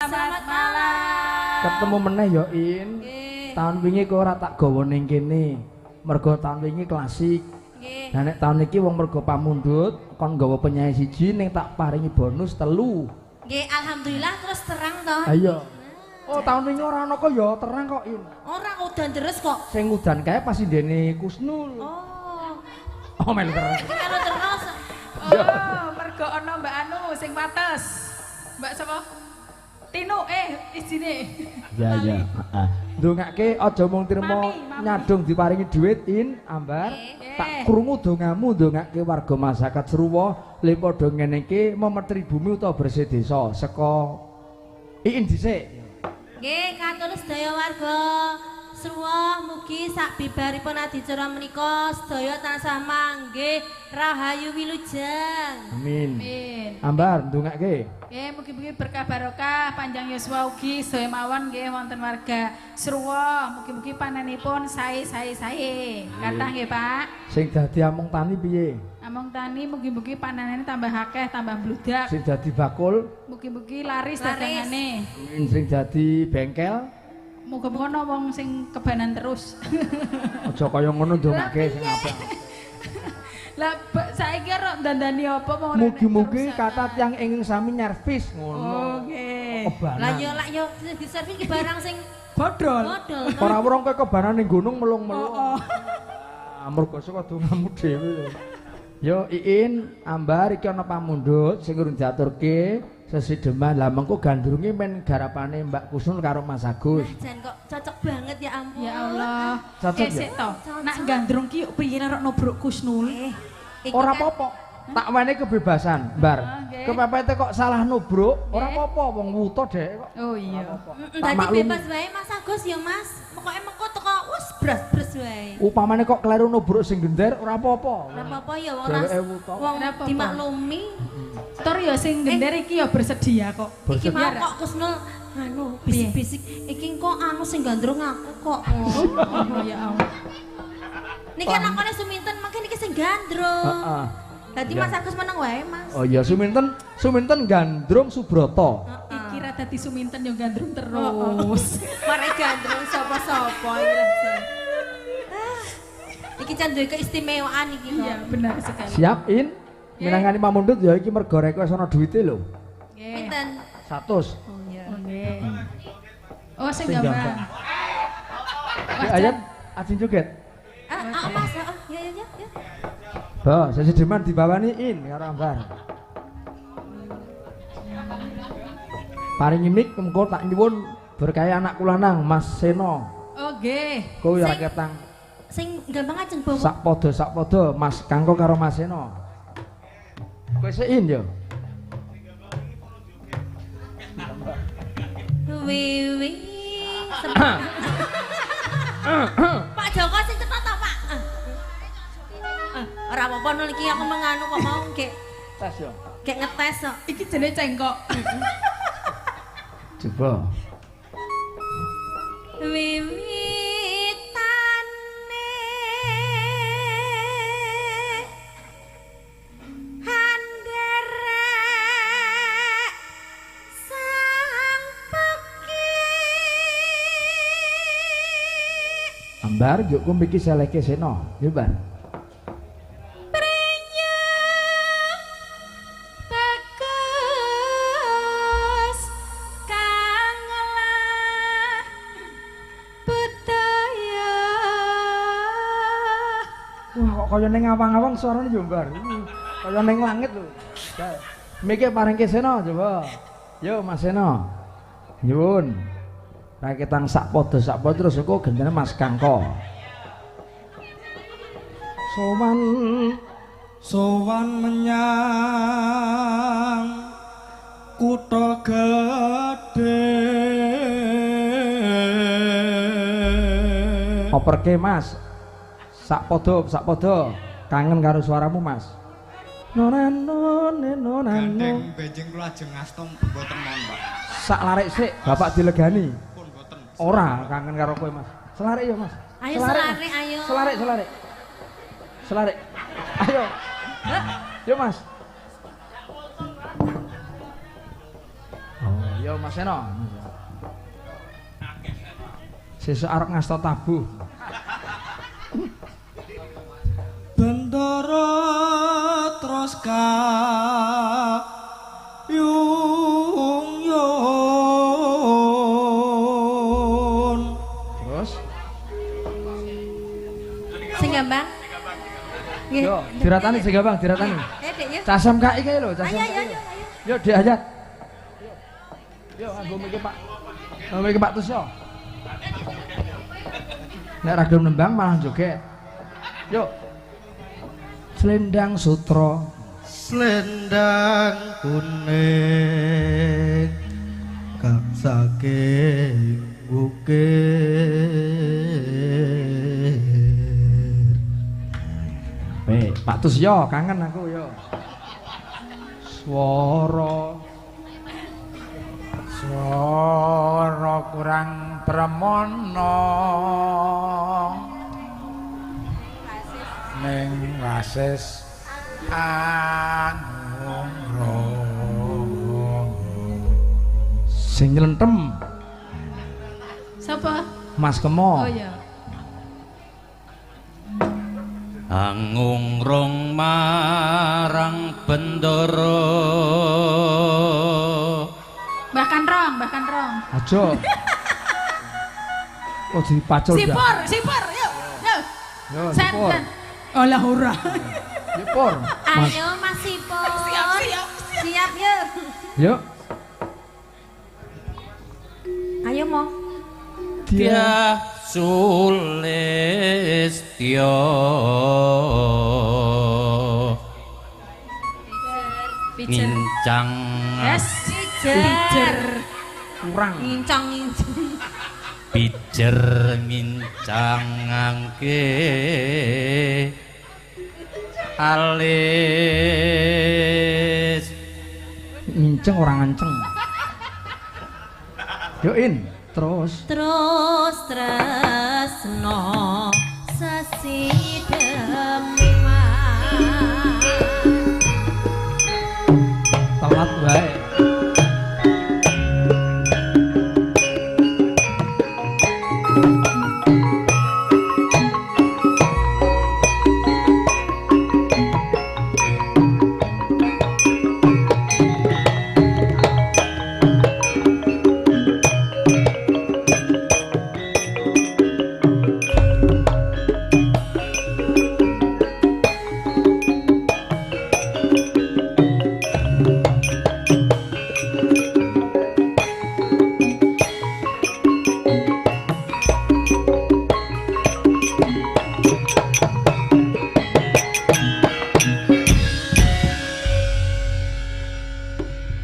Selamat malam. Ketemu meneh ya In. Nggih. Tahun wingi kok ora tak gawa ning kene. Mergo tahun wingi klasik. Nggih. Lah nek tahun iki wong mergo pamundhut kon gawa penyanyi siji ning tak paringi bonus 3. Nggih, alhamdulillah terus terang to. Ayo. Oh, tahun wingi ora ana kok ya terang kok In. Ora udan terus kok. Sing udan kae pas ndene Kusnul. Oh. Oh, melu terus. Iki melu terus. Oh, mergo ana Mbak Anu sing wates. Mbak sapa? Tino izine. Ya ya, heeh. Ndongake aja mung trimo nyadong diparingi dhuwit In Ambar. Tak krungu dongamu ndongake warga masyarakat Sruwoh le padha ngene iki memetri bumi utawa bersih desa saka Iin dhisik. Nggih, katur sedaya warga Sruwoh mugi sak bibaripun adicara menika sedaya tansah manggih rahayu wilujeng. Amin. Amin. Ambar ndongake. Nggih, mugi-mugi berkah barokah, panjang yuswa ugi sedaya mawon nggih wonten warga Sruwoh, mugi-mugi panenipun sae sae sae. Kathah nggih, Pak. Sing dadi amung tani piye? Amung tani mugi-mugi panenane tambah akeh, tambah bludak. Sing dadi bakul mugi-mugi laris dagangane. Amin. Sing dadi bengkel muga-muga ana wong sing kebanan terus. Aja kaya ngono ndongake sing apik. Lah saiki ora dandani apa wong mugi-mugi kathah tiyang ingkang sami nyervis ngono. Oke. Lah yo lak yo diservis ki barang sing bodol. Ora wrong kowe kebanan ning gunung melung-melung. Heeh. Mergo saka dongamu dhewe. Yo Iin, Ambar iki ana pamundhut sing urung diaturke sesideman. Lah mengko gandrunge men garapane Mbak Kusnul karo Mas Agus. Nah, jan kok cocok banget ya ampun. Ya Allah. Cocok ya. Sik to. Nak gandrung ki piye nek nobrok Kusnul? Ora apa-apa. Tak wenehi kebebasan, Bar. Kepepete kok salah nubruk, ora apa-apa wong wuta dhek kok. Oh iya. Dadi bebas wae Mas Agus ya Mas. Pokoke mengko teko wis bras-bres wae. Upamane kok kleru nubruk sing gender ora apa-apa. Ora apa-apa ya wong wong dimaklumi. Tur ya sing gender iki ya bersedia kok. Iki mau kok Kusnul anu bisik-bisik iki kok anu sing gandrung aku kok. Oh ya Allah. Niki lakone Suminten mangke niki sing gandrung. Heeh. Dadi Mas Agus meneng wae Mas. Oh iya Suminten, Suminten gandrung Subroto. Iki ra dadi Suminten yo gandrung terus. Mare gandrung sapa-sapa iki lah. Iki jan duwe keistimewaan iki kok. Iya benar sekali. Siap In. Minangkani pamundhut ya iki mergo rek wis ana duwite lho. Nggih. Pinten? 100. Oh iya. Nggih. Oh sing gambar. Ayat ajeng joget. Ah, Mas, ya ya ya. Bah, sesideman dibawani In karo Ambar. Paringi mik mengko tak nyuwun berkaya anakku lanang Mas Seno. Oh nggih. Kowe ora ketang. Sing gampang ajeng bawa. Sak padha Mas Kangko karo Mas Seno. Kowe sik In yo. Wiwi. Pak Joko sing cepet to, Pak. Ora apa-apa nul iki aku menganu kok mau gek tes yo. Gek ngetes kok. Iki jenenge cengkok. Coba. Wiwitane handerek sang peki. Ambar juk ku miki seleke Seno, yo Bar. Kaya ning awang-awang suarane yo Bar. Kaya ning langit lho. Miki parengke Seno coba. Yo Mas Seno. Nyuwun. Raketang sak padha terus engko gentene Mas Kangko. Sowan sowan menyang kutha gedhe. Operke Mas. Sak padha kangen karo suaramu Mas. Nonano nonano. Gandeng benjing kula ajeng ngasta mboten mawon, Pak. Sak larik sik, Bapak dilegani. Pun mboten. Ora kangen karo kowe Mas. Selarik ya Mas. Ayo selarik ayo. Selarik selarik. Selarik. Ayo. Yo Mas. Oh, yo. Yo Mas Seno. Sesuk arep ngasta tabuh. Bendara terus kayung yun. Terus Sing gambang. Nggih. Yo, diratani sing gambang, diratani. Dek yo. Casam KI kae lho, casam. Ayo ayo ayo. Yo Dek Hayat. Yo nganggo mriki Pak. Nganggo mriki Pak Tusyo. Nek ra gelem nembang malah joget. Yo. Selendang sutra, selendang kuning kang saking wukir. Pak Tusyo kangen aku yo. Swara swara kurang premana ning wasis anungro. Sing nylentem sapa? Mas Kemo. Oh iya. Angungrung marang bendara. Bahkan rong, bahkan rong. Aja. Oh dipacul. Sipur, sipur, yuk. Yuk. Yo, sen, sipur. Sen. Olah ora. Sipur. Ayo Mas Sipur. Siap, siap, siap. Siap yuk. Yuk. Ayo mo. Dia Sulistyo ngincang. Yes, pijer. Kurang. Ngincang ngincang. Pijer ngincangake alis. Nginceng orang nganceng. Yo in. Terus terus tresno sesideman telat wae.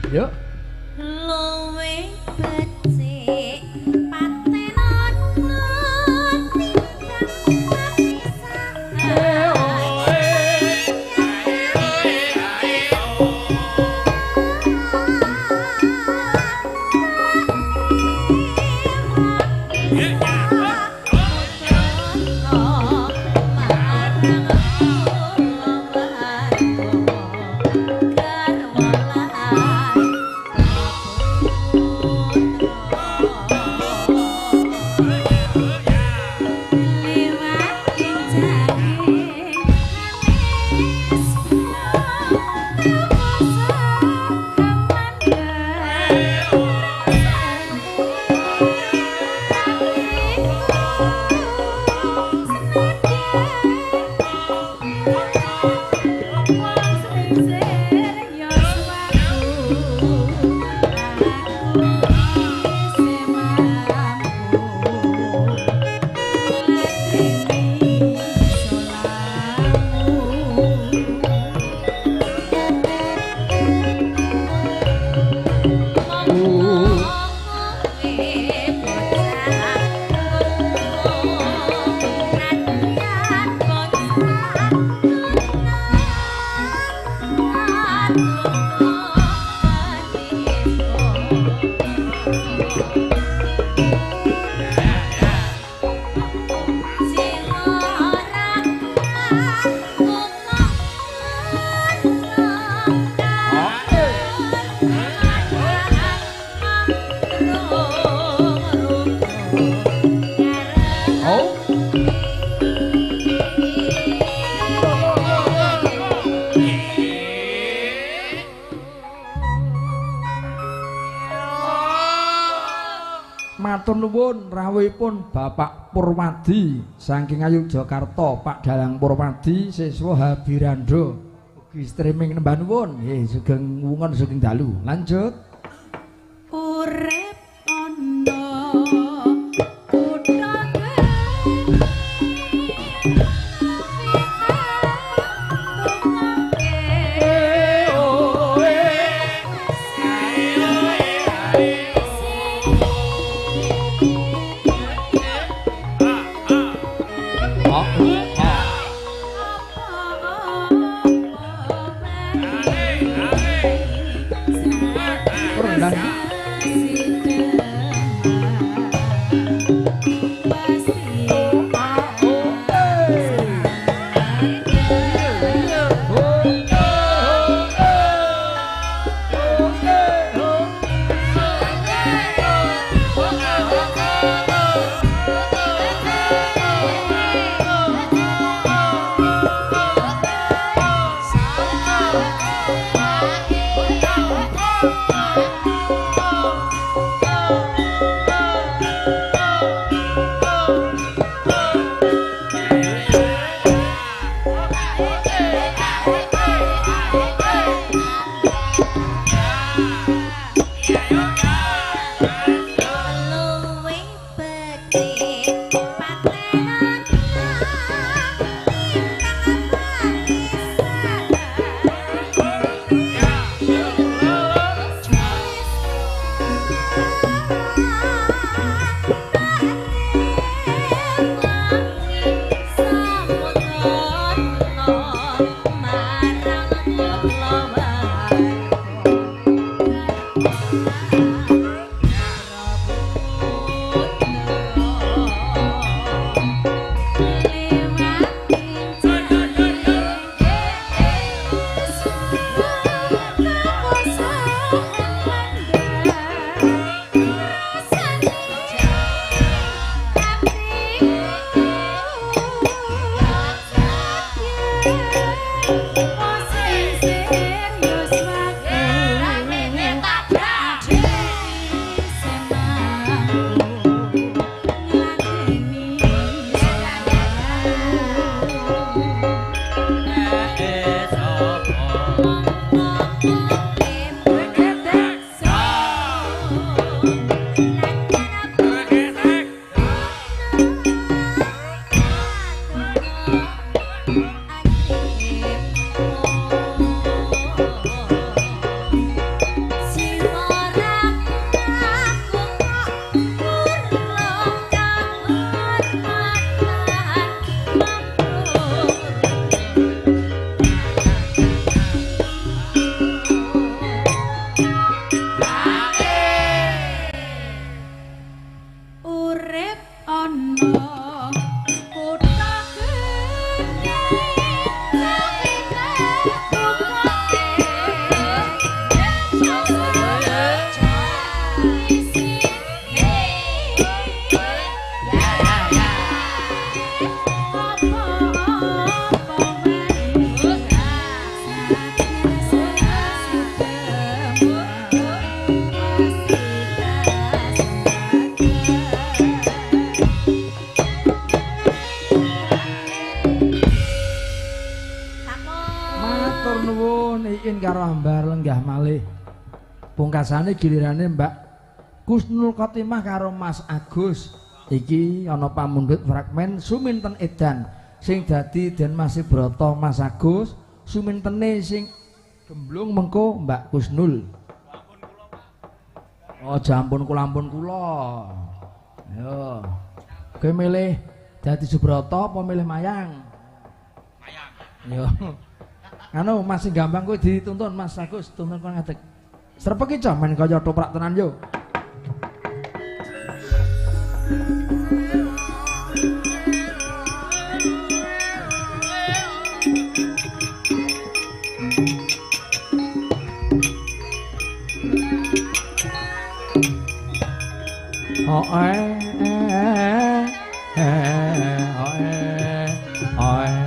Yuk. Luwe becik patenono timbang pisahan. Matur nuwun rawuhipun Bapak Purwadi saking Ngayogyakarta, Pak Dalang Purwadi siswa Habirando. Ugi streaming nembah nuwun. Nggih, sugeng wungon sugeng dalu. Lanjut. Urip ana kutha Pungkasane gilirane Mbak Kusnul Khotimah karo Mas Agus. Iki ana pamundhut fragmen Suminten Edan sing dadi Den Mas Broto Mas Agus, sumintene sing gemblung mengko Mbak Kusnul. Oh, jampun kula ampun kula. Yo. Kowe milih dadi Subroto apa milih Mayang? Mayang. Yo. Anu Mas sing gampang kowe dituntun Mas Agus, tuntun kon ngadeg. Srepeki cah men kaya toprak tenan yo. Oh eh eh eh oh eh oh eh.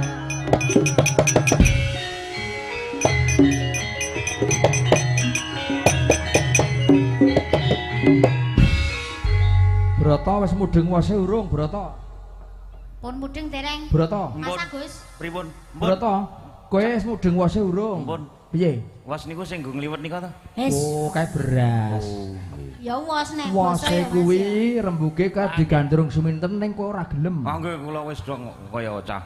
Brata wis mudheng wose urung, Brata? Pun mudheng dereng. Brata. Mas Agus. Pripun? Brata, kowe wis mudheng wose urung? Mpun. Piye? Was niku sing nggo ngliwet nika to? Oh, kae beras. Oh. Ya wos nek wose kuwi rembuge kae digandrung Suminten ning kowe ora gelem. Ah nggih kula wis dong kaya cah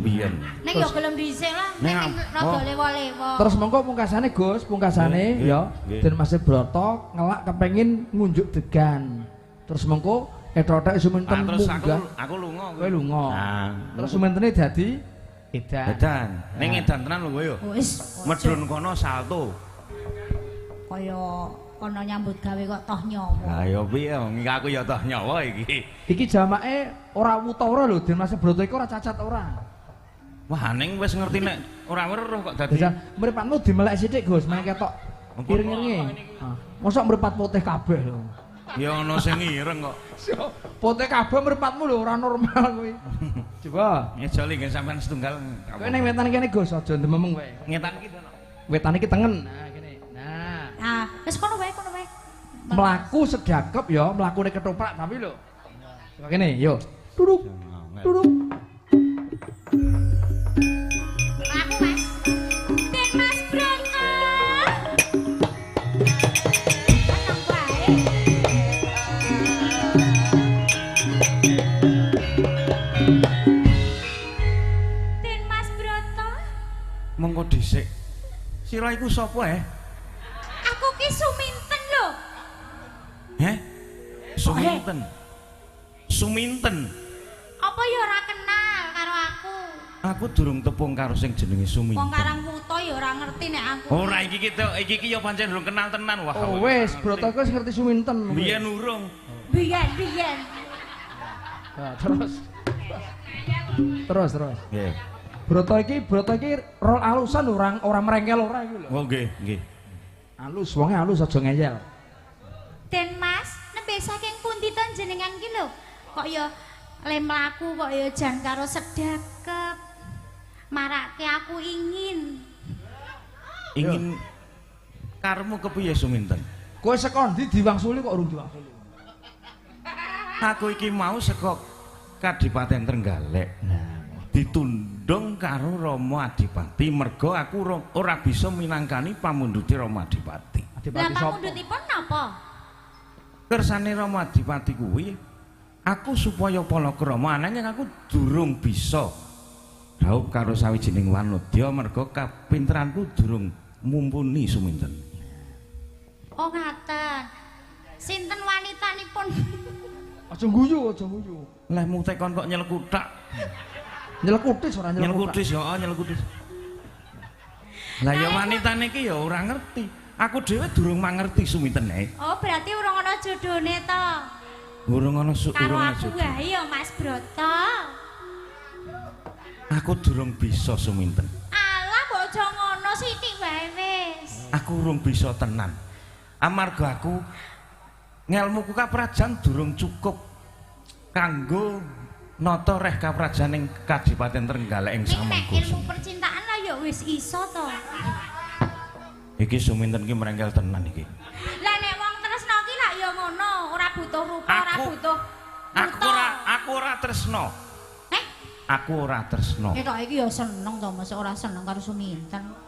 biyen. Nek ya gelem dhisik lah, nek rada lewa-lewa. Terus mongko pungkasane Gus, pungkasane ya Den Mas Brata ngelak kepengin ngunjuk degan. Terus mongko etotek Suminten munggah. Terus aku lunga. Kowe lunga. Terus Sumintene dadi edan. Edan. Ning edan tenan lho kowe ya. Wis medhun kono salto. Kaya kono nyambut gawe kok toh nyawa. Ha ya piye wong iki aku ya toh nyawa iki. Iki jamake ora wuta ora lho Den Mas Brata iki ora cacat ora. Wah ning wis ngerti nek ora weruh kok dadi. Mripatmu dimelek sithik Gus, men ketok ireng-irenge. Mosok mripat putih kabeh lho. Ya ana sing ireng kok. Putih kabeh mripatmu lho ora normal kuwi. Coba. Ngejoli nggih sampean setunggal. Kowe ning wetan kene Gus, aja ndememeng kowe. Ngetan iki to. Wetan iki tengen. Nah kene. Nah. Nah, wis kono wae, kono wae. Mlaku sedakep ya, mlakune ketoprak tapi lho. Coba kene, yo. Duruk. Duruk. Mlaku Mas. Den Mas Brata. Tenang wae. Den Mas Brata. Monggo dhisik. Sira iku sapa eh? Aku ki Suminten lho. Heh? Suminten. Suminten. Apa ya ora kenal karo aku? Aku durung tepung karo sing jenenge Suminten. Wong Karang Wuta ya ora ngerti nek aku. Ora iki kita iki iki ya pancen durung kenal tenan. Wah. Oh wis, Brata wis ngerti Suminten. Biyen urung. Biyen, biyen. Nah, terus. Terus, terus. Nggih. Brata iki rol alusan ora ora merengkel ora iki lho. Oh nggih, nggih. Alus wonge alus aja ngeyel. Den Mas, nembe saking pundi to jenengan ki lho? Kok ya le mlaku kok ya jan karo sedakep. Marake aku ingin. Ingin karepmu kepiye Suminten? Kowe saka ndi diwangsuli kok urung diwangsuli? Aku iki mau saka Kadipaten Trenggalek. Nah, ditundung karo Rama Adipati merga aku ora bisa minangkani pamundhute Rama Adipati. Lah pamundhutipun napa? Kersane Rama Adipati kuwi aku supaya palakrama ananging aku durung bisa dhaup karo sawijining wanodya merga kapinteranku durung mumpuni Suminten. Oh ngaten. Sinten wanitanipun? Aja guyu, aja guyu. Lehmu tekon kok nyelekuthak. Nyelekutis ora nyelekutis. Nyelekutis ya, nyelekutis. Lah ya wanitane iki ya ora ngerti. Aku dhewe durung mangerti Suminten ae. Oh, berarti urung ana jodone to. Urung ana urung Karo aku wae ya Mas Brata. Aku durung bisa Suminten. Alah mbok aja ngono sithik wae wis. Aku urung bisa tenan. Amarga aku ngelmuku kaprajan durung cukup kanggo nata reh kaprajan ing Kadipaten Trenggalek ing samangga. Nek ilmu percintaan lah ya wis iso to. Iki Suminten ki merengkel tenan iki. Lah nek wong tresno ki lak ya ngono, ora butuh rupa, ora butuh. Aku ora tresno. Eh? Aku ora tresno. Ketok iki ya seneng to, mosok ora seneng karo Suminten.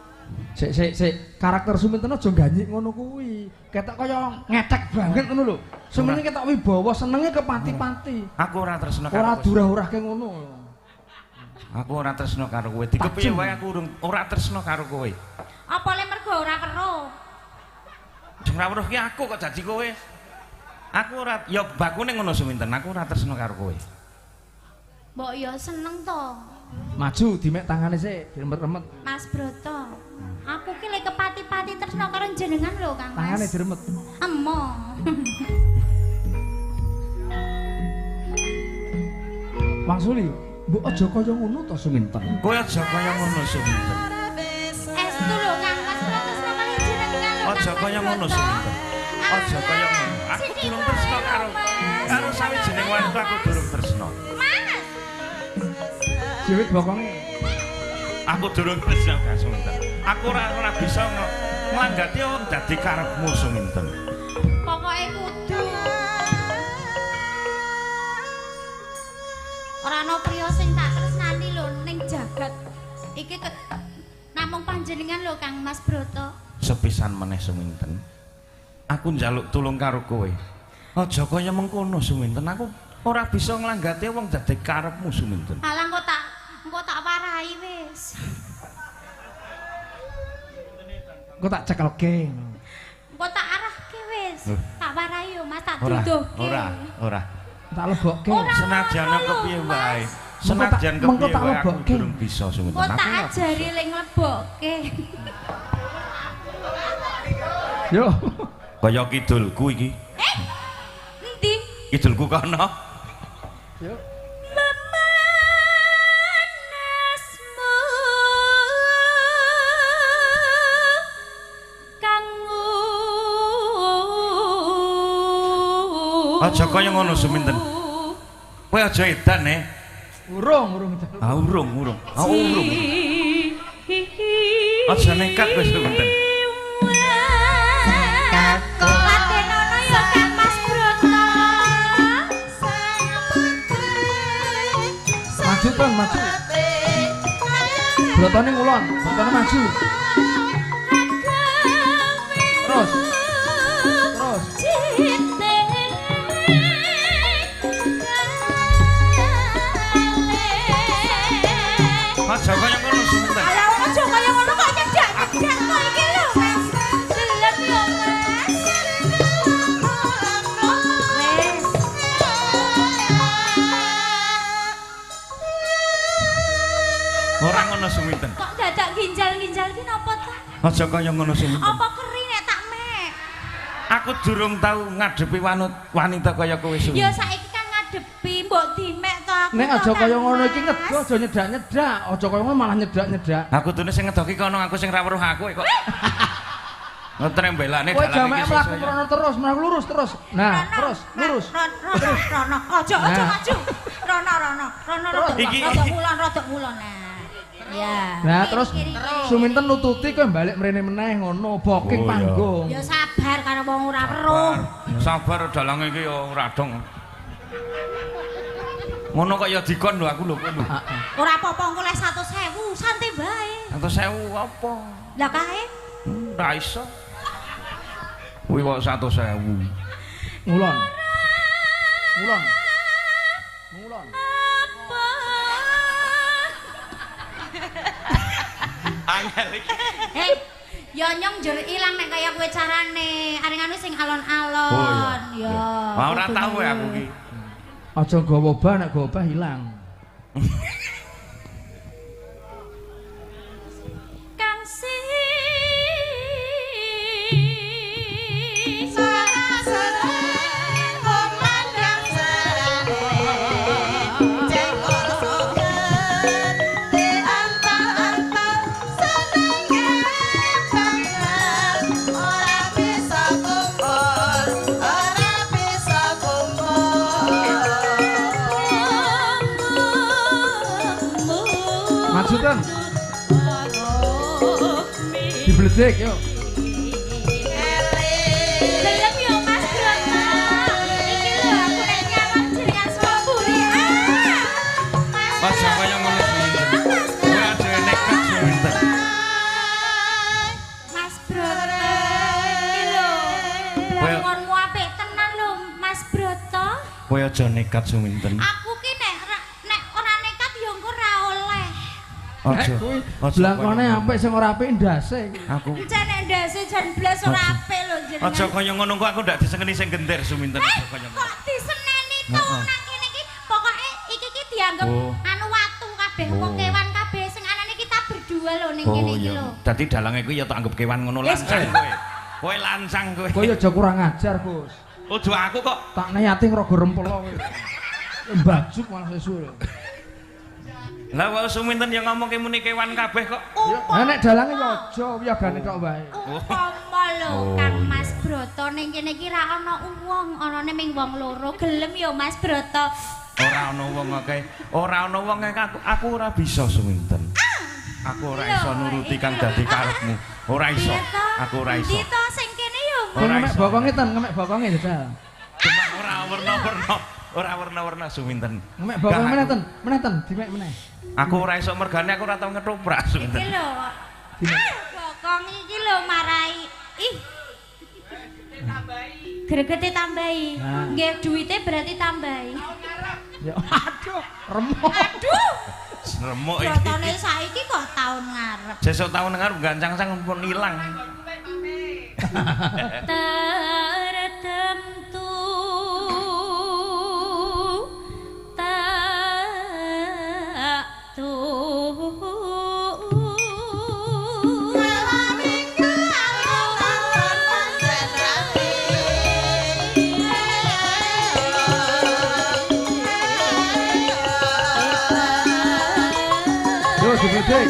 Sik sik sik, karakter Suminten aja ganyik ngono kuwi. Ketok kaya ngecek banget ngono lho. Suminten ketok wibawa, senenge kepati-pati. Aku ora tresno karo ora durah-urahke ngono. Aku ora tresno karo kowe. Dikepiye wae aku urung ora tresno karo kowe. Apa le mergo ora weruh? Sing ora weruh ki aku kok dadi kowe. Aku ora ya bakune ngono Suminten, aku ora tresno karo kowe. Mbok ya seneng to. Maju dimek tangane sik, diremet-remet. Mas Brata, aku ki lek kepati-pati tresno karo jenengan lho Kang Mas. Tangane diremet. Emo. Wangsuli, mbok aja kaya ngono to Suminten. Kowe aja kaya ngono Suminten. Estu lho Kang Mas, kula tresno karo jenengan lho. Aja kaya ngono Suminten. Aja kaya ngono. Aku durung tresno karo sawijining wanita aku durung tresno. Mas. Jiwit bokonge. Aku durung tresno karo Suminten. Aku ora bisa nglanggati wong dadi karepmu Suminten. Pokoke kudu. ana priya sing tak tresnani lho ning jagat. Iki namung panjenengan lho Kang Mas Broto. Sepisan meneh Suminten. Aku njaluk tulung karo kowe. Aja kaya mengkono Suminten, aku ora bisa nglanggate wong dadi karepmu Suminten. Alah engko tak warai wis. Engko tak cekelke. Engko tak arahke wis. Tak warai yo Mas, tak duduhke. Ora. Tak lebokke. Senajan kepiye wae. Senajan kepiye wae aku durung bisa Suminten. Engko tak ajari ling lebokke. Yo. Kaya kidulku iki. Endi? Kidulku kono. Yo. Memanasmu kanggo. Aja kaya ngono Suminten. Kowe aja edan e. Urung. Ah urung. Ah urung. Aja nekat kowe Suminten. Latenono ya Kang Mas Broto. Maju Bang, maju. Brotone ngulon, brotone maju. Terus. Terus. Aja kaya ngono Suminten. Alah aja kaya ngono kok nyedak-nyedak kok iki lho Mas. Gelem yo Mas. Wes. Ora ngono Suminten. Kok dadak ginjal-ginjal ki napa ta? Aja kaya ngono Suminten. Apa keri nek tak mek? Aku durung tau ngadepi wanita kaya kowe Suminten. Ya saiki kan ngadepi mbok dimek to aku. Nek aja kaya ngono iki ngedo aja nyedak-nyedak, aja kaya ngono malah nyedak-nyedak. Aku dene sing ngedoki kono, aku sing ra weruh aku kok. Ngetrembelane Kowe dalan jamek iki mlaku sesuk. mrono terus, mlaku lurus terus. Nah, terus lurus. Rono, aja aja maju. Rono rono, rono rada ngulon, rada ngulon. Nah. Ya. Nah, terus Suminten nututi kowe balik mrene meneh ngono, booking panggung. Ya sabar karo wong ora weruh. Sabar dalange iki ya ora dong. Ngono kok ya dikon lho aku lho kowe lho. Ora apa-apa engko leh 100.000, santai bae. 100.000 apa? Lah kae? Ora iso. Kuwi kok 100.000. Ngulon. Ngulon. Ngulon. Apa? Angel iki. Hei, ya nyong njur ilang nek kaya kowe carane. Areng anu sing alon-alon. Oh, iya. Ya. Ora tau ya aku iki. Aja gawa obah, nek gawa obah ilang. Kang si Maju ten. Dibledek yo. Gelem yo Mas Broto. Iki lho aku nek nyawang jenengan swaburi. Ah. Mas. Aja kaya ngono Suminten. Kowe aja nekat Suminten. Mas Broto. Iki lho. Blangkonmu apik tenan lho Mas Broto. Kowe aja nekat Suminten. Aku ki nek ora nekat yo engko ora oleh. Aja. Blangkone apik sing ora apik ndase. Aku. Jan nek ndase jan blas ora apik lho jenengan. Aja kaya ngono kok aku ndak disengeni sing gender Suminten aja kaya ngono. Kok diseneni to nang kene iki pokoke iki ki dianggep anu watu kabeh apa kewan kabeh sing anane kita berdua lho ning kene iki lho. Dadi dalange kuwi ya tak anggap kewan ngono lancang kowe. Kowe lancang kowe. Kowe aja kurang ajar, Gus. Ojo aku kok tak neyati ngrogo rempelo kowe. Mbajuk malah sesuai. Lah kok Suminten ya ngomong muni kewan kabeh kok. Lah nek dalange ya aja wiyagane tok wae. Upama lho Kang Mas Broto ning kene iki ra ana wong, anane ming wong loro. Gelem ya Mas Broto. Ora ana wong akeh. Ora ana wong aku ora bisa Suminten. Aku ora iso nuruti kang dadi karepmu. Ora iso. Aku ora iso. Endi to sing kene ya? Ngemek bokonge ten, ngemek bokonge jajal. Cuma ora werna-werna. Ora werna-werna Suminten. Mek bokong meneh ten, meneh ten, dimek meneh. Aku ora iso mergane aku ora tau ngetoprak Suminten. Iki lho. Ah, bokong iki lho marai. Ih. Gregete tambahi. Nggih, duwite berarti tambahi. Ya aduh, remuk. Aduh. Remuk iki. Brotone saiki kok taun ngarep. Sesuk taun ngarep gancang-sang pun ilang. Tertentu tak tuh Yo dibedek.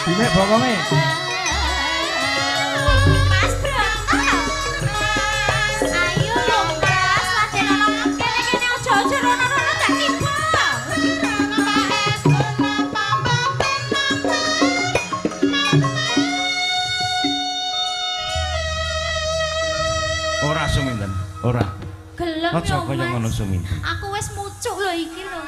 Dimek bokonge. Mas Broto. Ayo lho Mas, latihan ana kene-kene aja-aja rono-rono tak tiba. Ora Suminten, ora. Gelem Aja yo kaya ngono Mas. Suminten. Aku wis mucuk lho iki lho.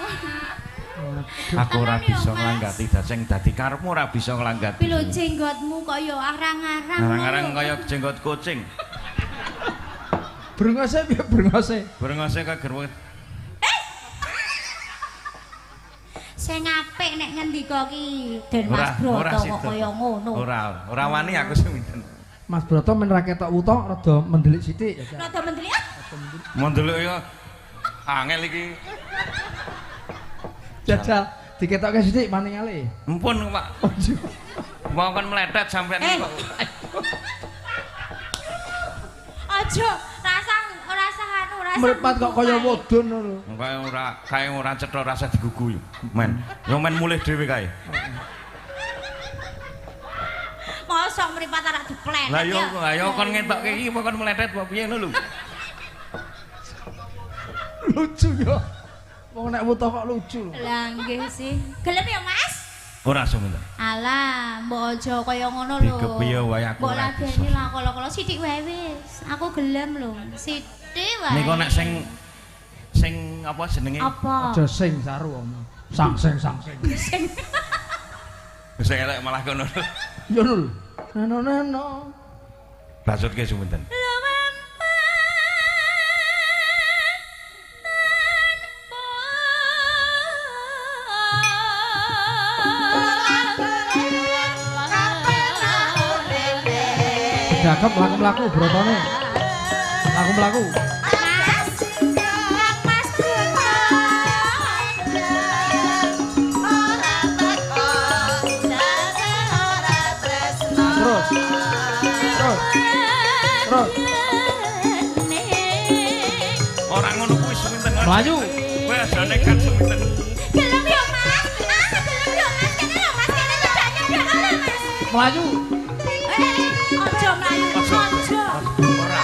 Aku ora Tenan yo, bisa Mas. nglanggati sing dadi karepmu ora bisa nglanggati. Tapi lho jenggotmu kok yo arang-arang. Arang-arang ngono. kaya jenggot kucing. Brengose piye brengose? Brengose kagerwe. Sing apik nek ngendika ki Den Ora, Mas Broto ora kok sida. kaya ngono. Ora, ora wani aku Suminten. Mas Broto men ra ketok wutok rada mendelik sithik ya. Rada mendelik ah. Mendelok yo angel iki. Jajal diketokke sithik maningale. Empun, Pak. Oh, iya. Mau kon meletet sampean Eh. kok. Aja rasa rasa anu rasa. Mripat kok kaya wodon ngono. Kae ora kae ora cetha rasa digugu yo. Men, yo men mulih dhewe kae. Mosok mripat ora diplenet. Lah yo ya. ayo kon ngetokke iki apa kon meletet apa piye ngono lho. Lucu yo. Wong nek wuto kok lucu lho. Lah nggih sih. Gelem ya Mas? Ora Suminten. Alah, mbok aja kaya ngono lho. Dikepiye wae aku Mbok ora ladeni bisa. lah kala-kala sithik wae wis. Aku gelem lho. Sithik wae. Niku nek sing sing apa jenenge? Apa? Aja sing saru omong. Sang sing sang sing. Sing Sing elek malah kono. Yo lho. Neno neno. Bacutke Suminten. Sedakep mlaku-mlaku brotone. Mlaku-mlaku. Mas, Mas Broto. Terus. Terus. Terus. Ora ngono kuwi Suminten. Mlayu. Kowe aja nekat Suminten. Gelem yo Mas. Ah, gelem yo Mas. Kene lho Mas, kene nyedak-nyedak lho Mas. Mlayu. Eh, aja mlayu, Aja. aja. Ora.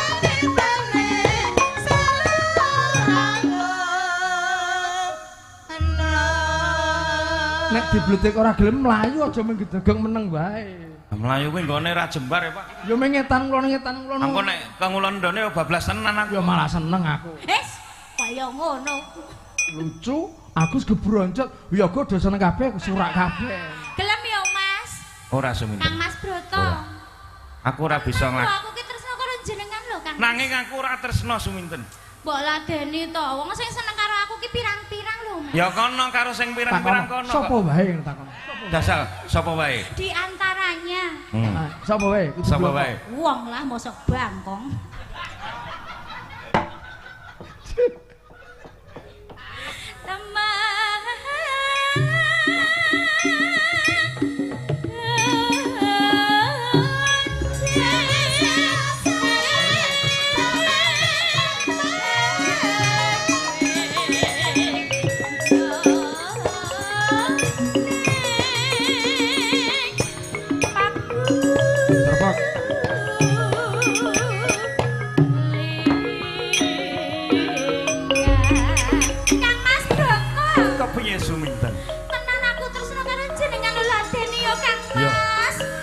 Nek dibletik ora gelem mlayu aja mung gedegeng meneng wae. Mlayu kuwi nggone ra jembar ya, Pak. Ya mung ngetan ngulon ngetan ngulon. Engko nek kangulon ndone ya bablas tenan aku. Ya malah seneng aku. Wis, kaya ngono. Lucu, aku gebroncot. Ya aku do seneng kabeh, surak kabeh. Gelem yo Mas. Ora Suminten. Kang Mas Broto. Ora. Aku ora bisa Lho, nglak. aku ki tresno karo jenengan lho, Kang. Nanging aku ora tresno Suminten. Mbok ladeni to, wong sing seneng karo aku ki pirang-pirang lho, Mas. Ya kono karo sing pirang-pirang kono. Sapa wae yang takon? Dasal sapa wae? Di antaranya Hmm. Ah, sapa wae? Kudu Sapa bloko. wae? wong lah mosok bangkong. Teman. Terpok.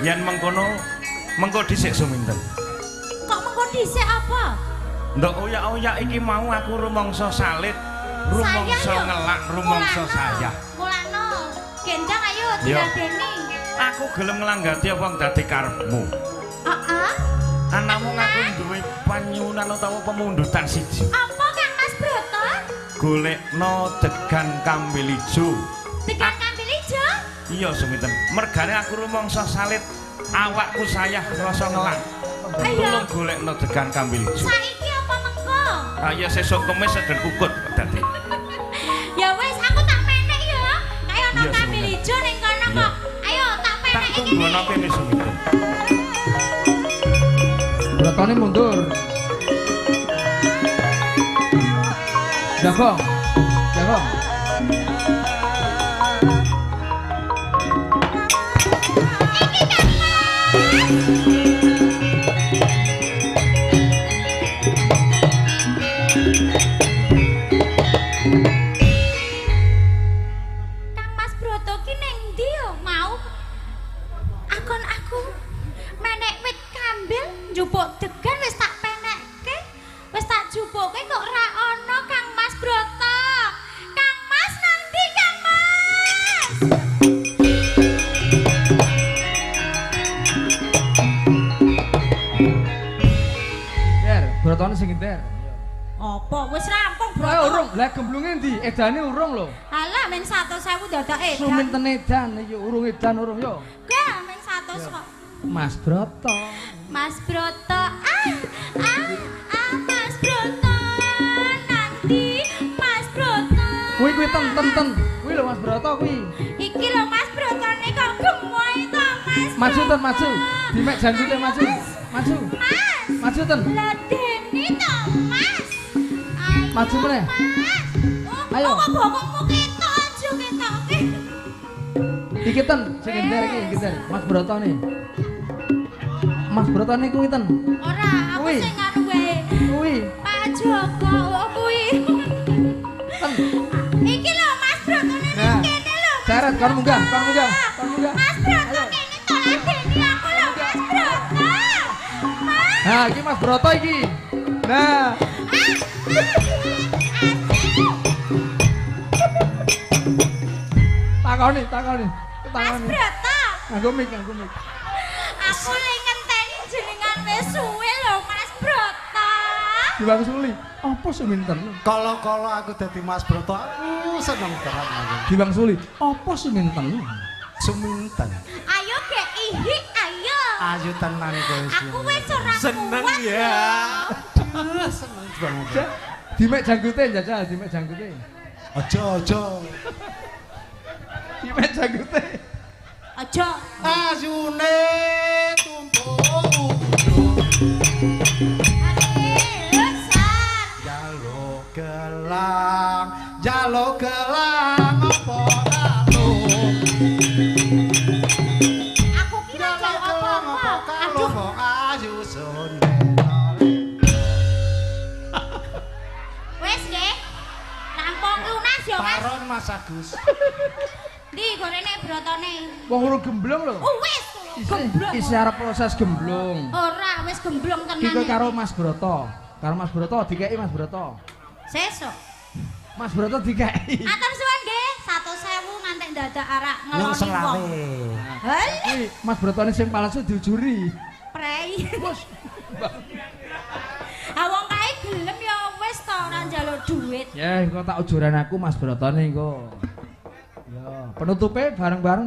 Yen mengkono mengko dhisik Suminten. Kok mengko dhisik apa? Ndok oyak-oyak iki mau aku rumangsa salit, rumangsa ngelak, rumangsa sayah. Mulano, gendang ayo diladeni. Aku gelem nglanggati apa dadi karepmu. Heeh. Anakmu ngaku duwe panyuwunan utawa pemundutan siji. Apa Kang Mas Broto? Golekno degan kambil ijo. Degan kambil ijo? Iya Suminten. Mergane aku rumangsa salit, awakku sayah rasa ngelak. Tolong golekno degan kambil ijo. Saiki apa mengko? Ah ya sesuk kemis seden kukut dadi. Ya wis aku tak menek ya. Kae ana kambil ijo ning kono kok. Ayo tak menek iki. Tak tunggono kene Suminten. Brotone mundur. Jagong. Jagong. Iki Kang Mas. Kang Mas Broto ki ning ndi yo mau? Akon aku menek wit kambil njupuk degan wis tak penekke, wis tak jupuke kok ora ana Kang Mas Broto. Kang Mas nang ndi Kang Mas? Der, brotone sing der. Apa wis rampung Broto? Eh urung, lah gemblunge ndi? Edane urung lho. Alah ming 100.000 dadak edan. Suminten edan iki urung edan urung yo. Gak ming 100 kok. Mas Broto. Mas Broto, ah ah ah Mas Broto nanti Mas Broto. Kuwi kuwi ten ten ten. Kuwi lho Mas Broto kuwi. Iki lho Mas Brotone kok gemoy to Mas. Maju ten maju. Dimek janjute maju. Maju. Mas. Maju ten. Ladeni to Mas. Ayo, maju meneh. Mas. Oh, ayo. Kok bokongmu ketok aja ketoke. Iki ten sing ender iki iki ten. Mas Broto nih. Mas Broto niku kuwi ten. Ora, aku sing anu wae. Kuwi. Pak Joko oh, kuwi. Ten. Iki lho Mas Broto ning kene lho. Seret kon munggah, kon munggah, kon munggah. Mas Broto kene to ladeni aku lho Mas Broto. Mas. Nah, iki Mas Broto iki. Nah. Takoni, takoni. Mas Broto. Nganggo mic, nganggo mic. Aku lek ngenteni jenengan wis suwe lho Mas Broto. Diwangsuli, apa Suminten? Kala-kala aku dadi Mas Broto, aku seneng banget aku. Diwangsuli, apa Suminten? Suminten. Ayo gek ihi, ayo. Ayo tenan kowe. Aku wis ora seneng ya. Aduh, seneng banget. Dimek janggute jajal, dimek janggute. Aja, aja. Dimek janggute. Aja. Ayune tumpuk. Jaluk gelang, jaluk gelang apa kalung. Aku kira jaluk apa-apa. Aduh, ayu sunene. Wes nggih. Rampung lunas ya, Mas. Paron Mas Agus. Ndi gorene brotone? Wong urung gemblung lho. Oh wis gemblung. Isih arep proses gemblung. Ora, wis gemblung tenan. Iki karo Mas Broto. Karo Mas Broto dikeki Mas Broto. Sesuk. Mas Broto dikeki. Atur suwun nggih, 100.000 ngantek dadak arak ngeloni wong. Hal. Kuwi Mas Brotone sing palsu diujuri. Prei. Wes. Ah wong kae gelem ya wis to ora njaluk duit. Ya, engko tak ujuran aku Mas Brotone engko. Ya, penutupe bareng-bareng.